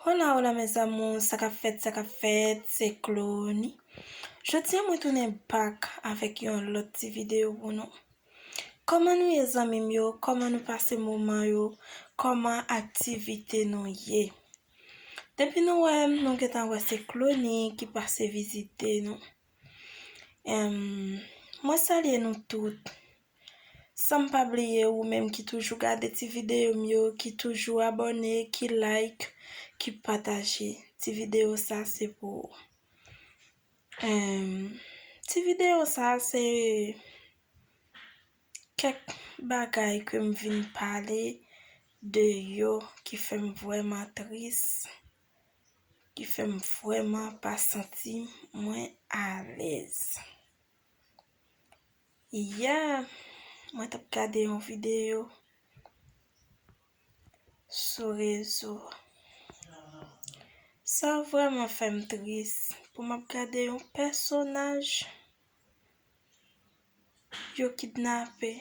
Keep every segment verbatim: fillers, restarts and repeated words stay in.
Hola, hola, mes amours, sa k ap fèt, sa k ap fèt, se Clony. Jodi a, mwen tounen back avèk yon lòt ti videyo pou nou. Kòman nou ye, zanmi m yo? Kòman nou pase moman yo? Kòman aktivite nou ye? Depi nou wè m, nou gentan wè se Clony ki pase vizite nou. Em, mwen salye nou tout. San m pa bliye ou menm ki toujou gade ti videyo m yo, ki toujou abòne, ki like, ki pataje. Ti videyo sa se pou ou. Em, ti videyo sa se kèk bagay ke m vin pale de yo ki fè m vrèman tris, ki fè m vrèman pa santi mwen alèz. Yè, mwen t ap gade yon videyo sou rezo. Sa vrèman fè m tris pou m ap gade yon pèsonaj yo kidnape.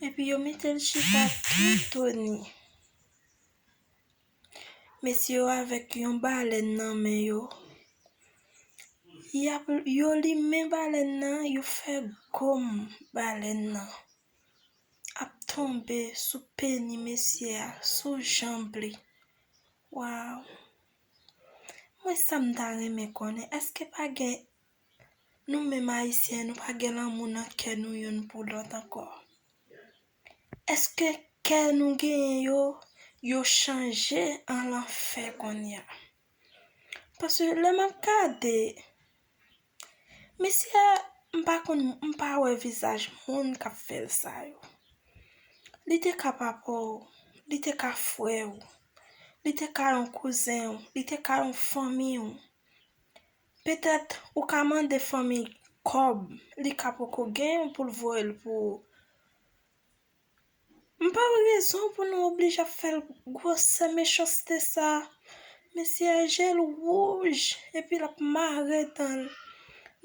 Epi yo mete l chita toutouni. Mesye yo avèk yon balèn nan men yo. Y ap, yo limen balèn nan, yo fè gòm balèn nan ap tonbe sou peni mesye a, sou janb li. Waw! Mwen sa m ta renmen konnen, èske pa gen, nou menm Ayisyen, nou pa gen lanmou nan kè nou youn pou lòt ankò? Èske kè nou genyen yo, yo chanje an lanfè kounye a? Paske lè m ap gade, mesye a, m pa konn, m pa wè vizaj moun k ap fè l sa yo. Li te ka papa w, li te ka frè w, li te ka yon kouzen w, li te ka yon fanmi w. Petèt ou ka mande fanmi kòb, li ka poko genyen pou l voye l pou ou. M pa wè rezon pou nou oblije ap fè l gwosè mechanste sa. Mesye a je l wouj, epi l ap mare dan l.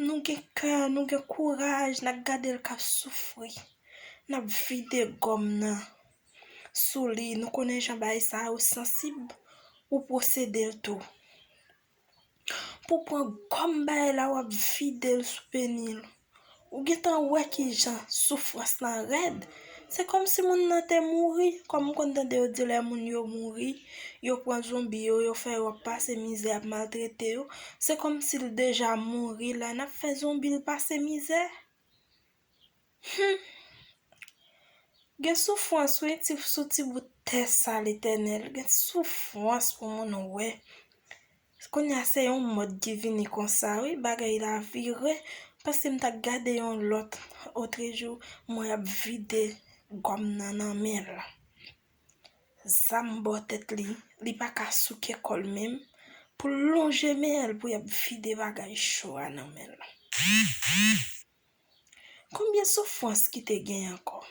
Nou gen kè, nou gen kouraj, n ap gade l k ap soufri. N ap vide gòm nan sou li. Nou konnen jan bagay sa yo sansib, ou posede l tou. Pou pran gòm bagay la, w ap vide l sou peni l. Ou gentan wè kijan soufrans lan rèd. Se kòmsi moun nan te mouri. Kòm m konn tande yo di lè moun yo mouri, yo pran zonbi yo, yo fè yo ap pase mizè, ap maltrete yo. Se kòmsi l deja mouri la, n ap fè zonbi l pase mizè. Hmm. Gen soufrans, wi, ti, sou ti bout tè sa, Letènèl. Gen soufrans pou moun wè. Kounye a, se yon mòd ki vini konsa, wi. Bagay la vire. Paske m t ap gade yon lòt otrejou, m wè y ap vide gòm nan nan men l. Zam bò tèt li, li pa ka souke kò l menm. Pou l lonje men l, pou y ap vide bagay cho a nan men l. Konbyen soufrans ki te gen ankò?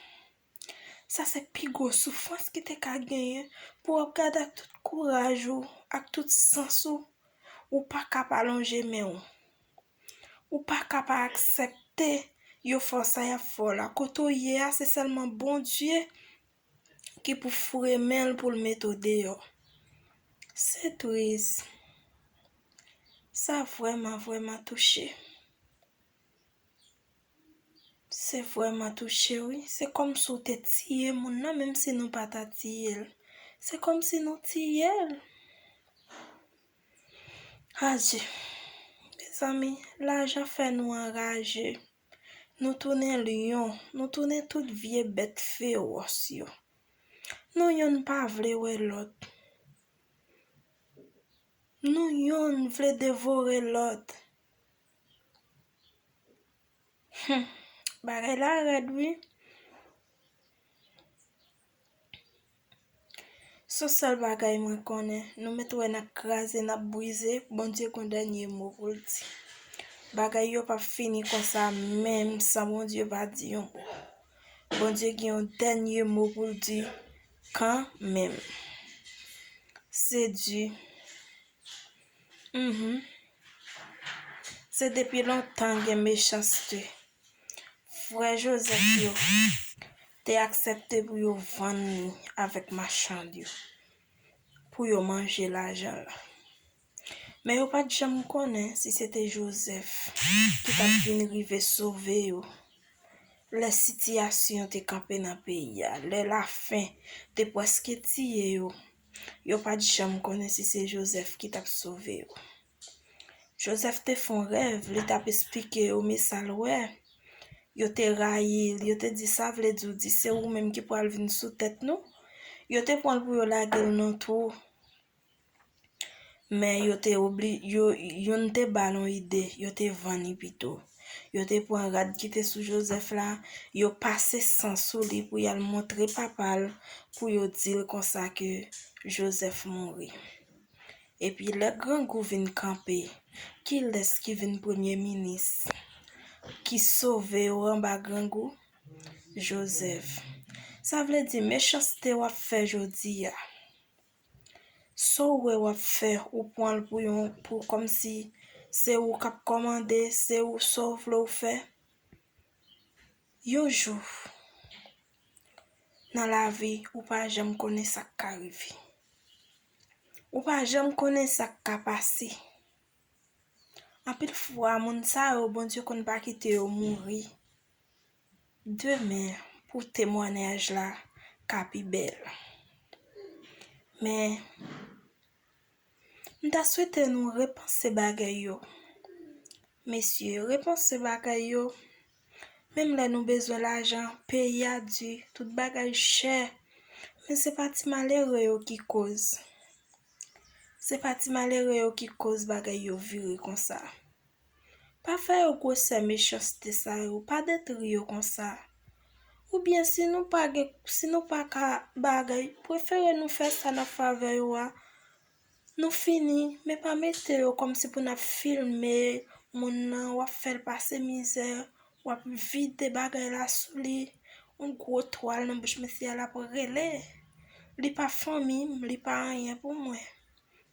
Sa se pi gwo soufrans ki te ka genyen, pou w ap gade ak tout kouraj ou, ak tout sans ou, ou pa ka pa lonje men w. Ou pa ka pa aksepte yo fè w sa y ap fè w la. Kote w ye a, se sèlman Bondye ki pou foure men l pou l mete w deyò. Se tris. Sa vrèman, vrèman touche. Se vrèman touche, wi. Se kòmsi w te tiye moun nan, menm si nou pa ta tiye l. Se kòmsi nou tiye l. Adje. Mezanmi, lajan fè nou anraje. Nou tounen lyon, nou tounen tout vye bèt fewòs yo. Nou yonn pa vle wè lòt. Nou yonn vle devore lòt. Hmm, bagay la rèd, wi. Se yon sèl bagay mwen konnen, nou mèt wè n ap kraze, n ap brize, Bondye gon dènye mo pou l di. Bagay yo p ap fini konsa menm san Bondye pa di yon mo. Bondye gen yon dènye mo pou l di kanmenm. Se di. Mhm. Se depi lontan gen mechanste. Frè Jozèf yo te aksepte pou yo vann li avèk machann yo. pou yo manje lajan l. Men yo pa t janm konnen si se te Jozèf ki t ap vin rive sove yo lè sitiyasyon te kanpe nan peyi a, lè lafen te prèske tiye yo. Yo pa t janm konnen si se Jozèf ki t ap sove yo. Jozèf te fè yon rèv, li t ap esplike yo men sa l wè. Yo te rayi l, yo te di, "Sa vle di w di se ou menm ki pral vin sou tèt nou?" Yo te pran l pou yo lage l nan twou. Men yo te obli-, yo, youn te ba l yon ide, yo te vann li pito. Yo te pran rad ki te sou Jozèf la, yo pase san sou li pou y al montre papa l, pou yo di l konsa ke Jozèf mouri. Epi lè grangou vin kanpe, kilès ki vin premye minis? Ki sove yo anba grangou? Jozèf. Sa vle di mechanste w ap fè jodi a. Sa w wè w ap fè, ou pran l pou yon, pou kòmsi se ou k ap kòmande, se ou sa w vle w fè. Yon jou, nan lavi, ou pa janm konnen sa k ka rive. Ou pa janm konnen sa k ka pase. Anpil fwa, moun sa yo, Bondye konn pa kite yo mouri. Demen, pou temwanyaj la ka pi bèl. Men, m ta swete nou repanse bagay yo. Mesye, repanse bagay yo. Menm lè nou bezwen lajan, peyi a di, tout bagay chè. Men se pa ti malere yo ki koz. Se pa ti malere yo ki koz bagay yo vire konsa. Pa fè yo gwosè mechanste sa yo, pa detri yo konsa. Oubyen si nou pa gen, si nou pa ka bagay, prefere nou fè sa nan favè yo a. Nou fini, men pa mete yo kòmsi pou n ap filme moun nan, w ap fè l pase mizè, w ap vide bagay la sou li, yon gwo twal nan bouch mesye a, l ap rele. Li pa fanmi m, li pa anyen pou mwen.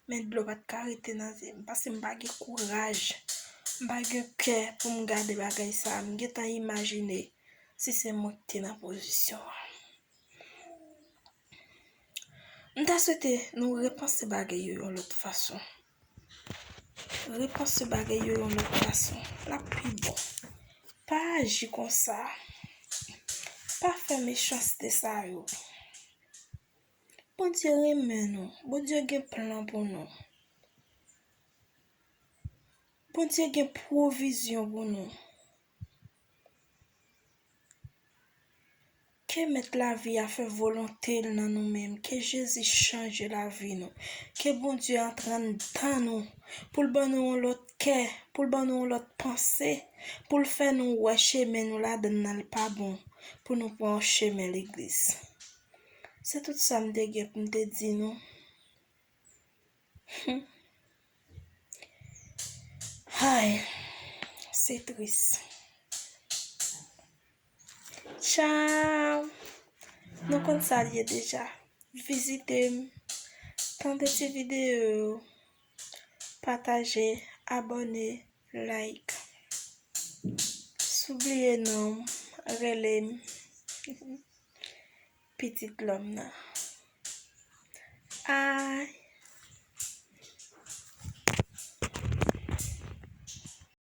Men dlo pa t ka rete nan zye m, paske m pa gen kouraj, m pa gen kè pou m gade bagay sa a. M gentan imajine si se mwen ki te nan pozisyon an. M ta swete nou repanse bagay yo yon lòt fason. Repanse bagay yo yon lòt fason. L ap pi bon. Pa aji konsa. Pa fè mechanste sa yo. Bondye renmen nou. Bondye gen plan pou nou. Bondye gen pwovizyon pou nou. Ke Mèt lavi a fè volonte l nan nou menm. Ke Jezi chanje lavi nou. Ke Bondye antre anndan nou. Pou l ban nou yon lòt kè. Pou l ban nou yon lòt panse. Pou l fè nou wè chemen nou ladan l pa bon. Pou nou pran yon chemen legliz. Se tout sa m te gen pou m te di nou. Hmm. Ay, se tris. Tchao. Nou konn sa l ye deja. Vizite m. Tande ti videyo yo. Pataje, abòne, like. Si w bliye non m, rele m. Pitit lòm nan. Ay.